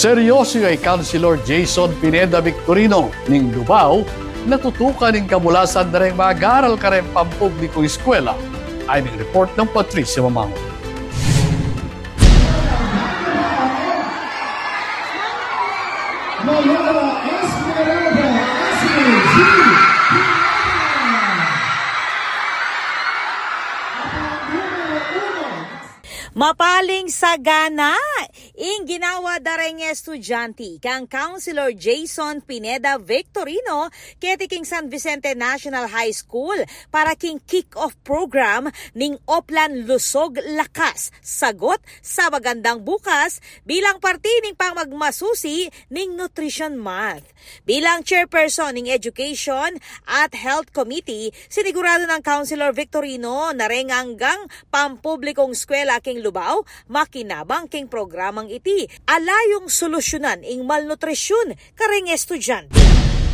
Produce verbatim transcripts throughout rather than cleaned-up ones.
Seryoso ya i Councilor Jason Pineda Victorino ning Lubao na tutukan ing kamulasan da reng mag-aral kareng pampublikong eskwela. Ay ning report nang Patricia Mamango. Mapaling sagana ing ginawa da reng estudianti kang Councilor Jason Pineda Victorino keti king San Vicente National High School para king kick-off program ning Oplan Lusog Lakas Sagot sa Magandang Bukas bilang parti ning pamagmasusi ning Nutrition Month. Bilang chairperson ning Education at Health Committee, sinigurado nang Councilor Victorino na reng anggang pampublikong eskwela king Lubao makinabang king programang iti. Ala yung solusyunan ing malnutrisyun kareng estudyante.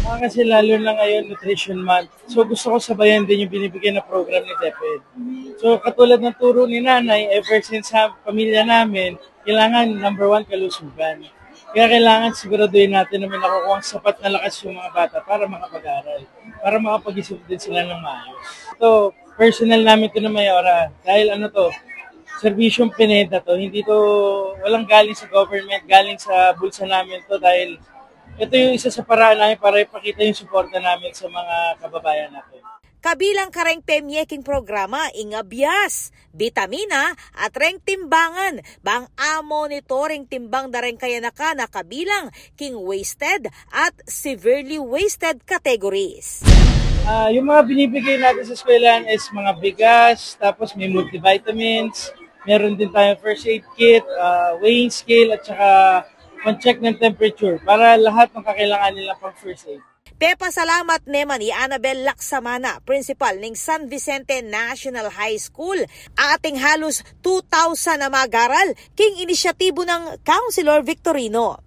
Ah, kasi lalo na ngayon, Nutrition Month. So gusto ko sabayan din yung binibigay na program ni DepEd. So katulad ng turo ni Nanay, ever since sa pamilya namin, kailangan number one kalusugan. Kaya kailangan siguraduhin natin na may nakukuhang sapat na lakas yung mga bata para makapag-aral, para makapag-isip din sila ng maayos. Ito, personal namin ito ng Mayora. Dahil ano to, serbisyong Pineda to. Hindi to, walang galing sa government, galing sa bulsa namin to dahil ito yung isa sa paraan namin para ipakita yung suporta namin sa mga kababayan natin. Kabilang kareng pemye king programa ing abias, bitamina, at reng timbangan, bang a-monitoring timbang da reng kayanakan a kabilang king wasted at severely wasted categories. Ah, yung mga binibigay natin sa eskwelahan is mga bigas, tapos may multivitamins, meron din tayong first aid kit, ah, weighing scale, at saka pang-check ng temperature para lahat ng kakailangan nila pang first aid. Pepasalamat ne man i Annabel Laksamana, principal ning San Vicente National High School, ating halos two thousand a mag-aral king inisyatibu nang Councilor Victorino.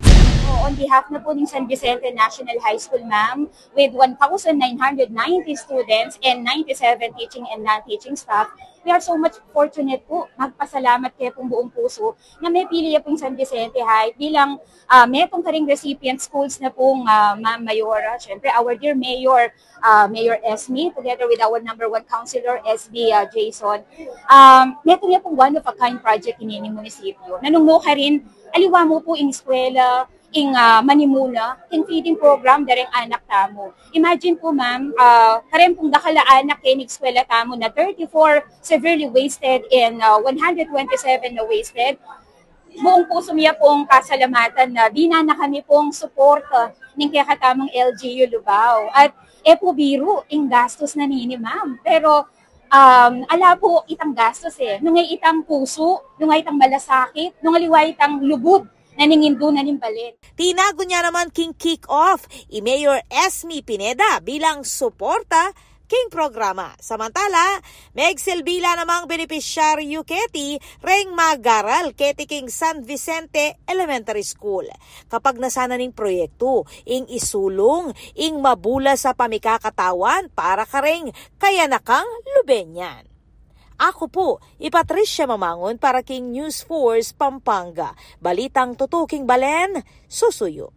On behalf na po ng San Vicente National High School, ma'am, with one thousand nine hundred ninety students and ninety-seven teaching and non-teaching staff, we are so much fortunate po. Magpasalamat kaya pong buong puso na mepili ya pong San Vicente High bilang uh, metung karing recipient schools na pong uh, Ma'am Mayora, syempre our dear Mayor, uh, Mayor Esme, together with our number one counselor, S B uh, Jason. Um, metung ya pong one of a kind project ini ning munisipyo. Nanung mo ka rin, aliwa mo po ing eskwela, ing uh, manimuna, ing feeding program, dareng anak tamu. Imagine po ma'am, uh, kareng pong dakal a anak keng eskwela tamu na thirty-four severely wasted and uh, one hundred twenty-seven na wasted. Buong puso mi ya pong pasalamatan na dinan na kami pong suporta ning kekatamung L G U Lubao. At e po biru ing gastos na nini ma'am. Pero um, ala po itang gastos e. Nung itang puso, nung itang malasakit, nung aliwa itang lugud na ning indu na ning balet. Tinagun ya naman king kick-off i Mayor Esme Pineda bilang suporta king programa. Samantala, megsilbi la namang benepisyaryu keti reng mag-aral keti king San Vicente Elementary School. Kapagnasan na ning proyektu ing isulung ing mabulas a pamikakatawan para kareng kayanakang lubenyan. Aku pu i Patricia Mamangun para king News Force Pampanga. Balitang tutuking balen, susuyu.